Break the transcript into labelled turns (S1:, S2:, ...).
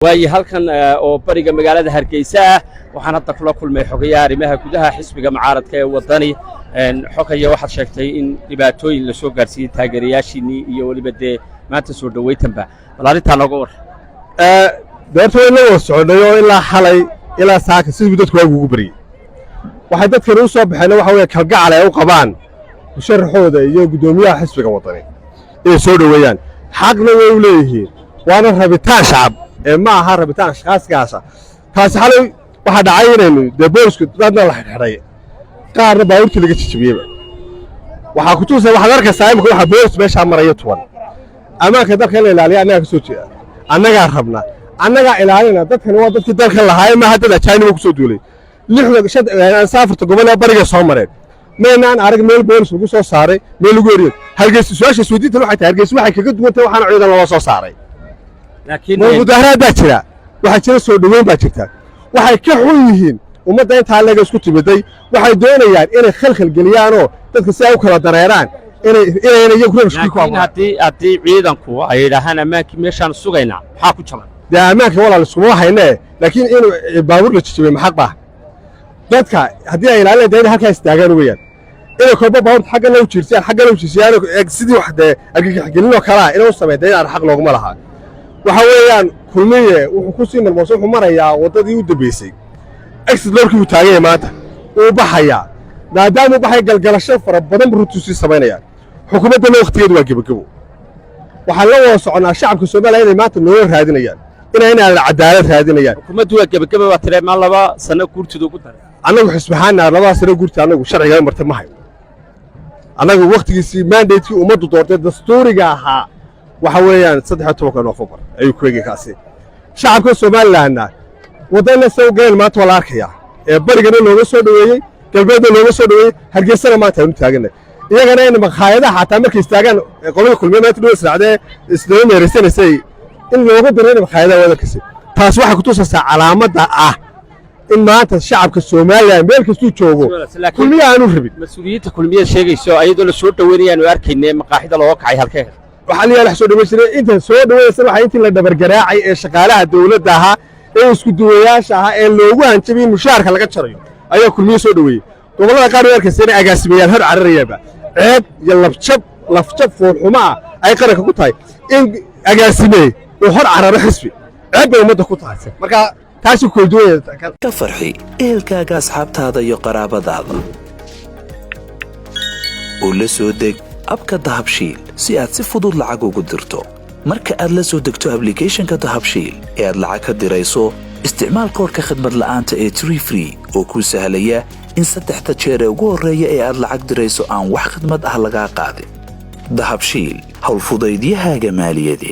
S1: Waayo, halkan oo bariga magaalada Hargeysa ah waxaan hadda kula kulmay xogayaha arrimaha gudaha xisbiga mucaaradka ee Waddani. Xogaya, waxaad sheegtay in dhibaatooyin la soo gaarsiiyey taageerayaashiinnii iyo weliba dee maanta soo dhowaytanba. Bal arrintaa nooga war.
S2: Deerta way la wada soconnay oo ilaa xalay ilaa saaka siduu dadku waagu ugu baryey waxay dadkani u soo baxeen waxa weeye kalgacal ay u qabaan musharaxooda iyo guddoomiyaha xisbiga Waddani inay soo dhoweeyaan. Xaqna way u leeyihiin, waana rabitaan shacab ee ma aha rabitaan ashkhaasgaasa. Taasi xalay waxaa dhacay inaynu dee boolisku dadna la xidhxidhay, qaarna baabuurtii laga jijibiyeyba. Waxaa ku tusa, waxaad arkaysaa imika waxaa boolis meeshaa maraya tuban. Ammaanka dalka in la ilaaliya annagaa ka soo jeeda, annagaa rabna, annagaa ilaalina. Dadkani waa dadkii dalkan lahaaye, maaha dad ajaaniba ku soo duulay. Lixda shan afarta gobol ee bariga soo mareen maynaan arag meel boolis lagu soo saaray, meel lagu eriyo. Hargeysa, su-aasha isweydiinta waxay tahay, Hargeysa waxay kaga duwan tahay waxaana ciidan loo soo saaray?
S1: Laakiin
S2: mudaharaad baa jira, waxaa jira soo dhoweyn baa jirta. Waxay ka xun yihiin ummadda intaa leega isku timiday. Waxay doonayaan inay khalkhal geliyaanoo dadka si ay u kala dareeraan, inay inayna iyagu rabshkii ku
S1: laakiin
S2: abuuraan.
S1: Haddii ciidanku ay yidhaahaan ammaankii meeshaan sugaynaa, maxaa ku jaban?
S2: Dee ammaanka, walaal, iskuma haynee, laakiin inuu baabuur la jijibay maxaq baa? Dadka haddii ay ilaalinayan dee inay halkaa istaagaan weeyaan, inay kolba baabuurta xaggana u jiirsiyaan, xaggana u jiirsiyaan, sidii wax dee argagaxgelin oo kalaa inay u sameyn, dee inaan xaq looguma lahaa. Waxa weeyaan Kulmiye wuxuu ku sii marmooso, wuxuu marayaa waddadii u dambeysay, exit roadkii buu taagan yahay maanta. Wuu baxayaa. Maadaama uu baxaya, galgalasho fara badan buu runtuu sii samaynayaa. Xukuumaddana wakhtigeedu waa gebagebo. Waxaan la wada soconnaa shacabka Soomaaliya inay maanta nolol raadinayaan, inay cadaalad raadinayaan.
S1: Xukuumaddu waa gebageba waa tiree, maa 2 sano guurtida ugu daray?
S2: Annagu xisbahaana 2da sano guurta annagu sharciga marta ma hayno. Annagu wakhtigiisii, mandatekii ummaddu doortay dastuuriga ahaa waxa weeyaan 13-ka Noofembar ayuu ku egay kaasi. Shacabka Somalilandna waddana se u galeen maanta waa la arkayaa, ee barigana looga soo dhoweeyey, galbeedna looga soo dhoweeyey, Hargeysana maanta aynu taaganay. Iyagana in makhaayadaha xataa markay istaagaan qolada Kulmiye maanta dhow israacdee isdaba meeraysanaysay in looga dareena makhaayadaha wadarkasi. Taas waxay kutusaysaa calaamadda ah in maanta shacabka Somaliland meel kastuu joogo Kulmiye aanu rabin.
S1: Mas-uuliyiinta Kulmiyada sheegayso ayadoo la soo dhoweynayaanu arkayne, maqaaxida looga kacay halkee?
S2: Waxaa la yaala soo dhaweyn jiray inta soo dhaweynaysa waxaa intii la dhabargaraacay ee shaqaalaha dawladda ahaa ee isku duwayaasha ahaa ee loogu hanjabay in mushaharka laga jarayo ayaa Kulmiye soo dhoweeyey. Gobollada qaar way arkaysa inay agaasimeeyaan hor cararayaanba. Ceeb iyo labjab, lafjab foolxumo ah ay qaranka ku tahay in agaasimee uu hor cararo xisbi. Ceeb bay ummadda ku tahay. Marka taasi kala duwanya.
S3: Ka farxi ehelkaaga, asxaabtaada iyo qaraabadaada oo la soo deg app-ka Dahabshiil si aad si fudud lacag ugu dirto. Marka aad la soo degto applicationka Dahabshiil ee aad lacag ka dirayso, isticmaal koodhka khadmad la'aanta ee tree free oo kuu sahlaya in saddexda jeer ee ugu horreeya ee aad lacag dirayso aan wax khidmad ah lagaa qaadin. Dahabshiil, howlfudaydiyahaaga maaliyadeed.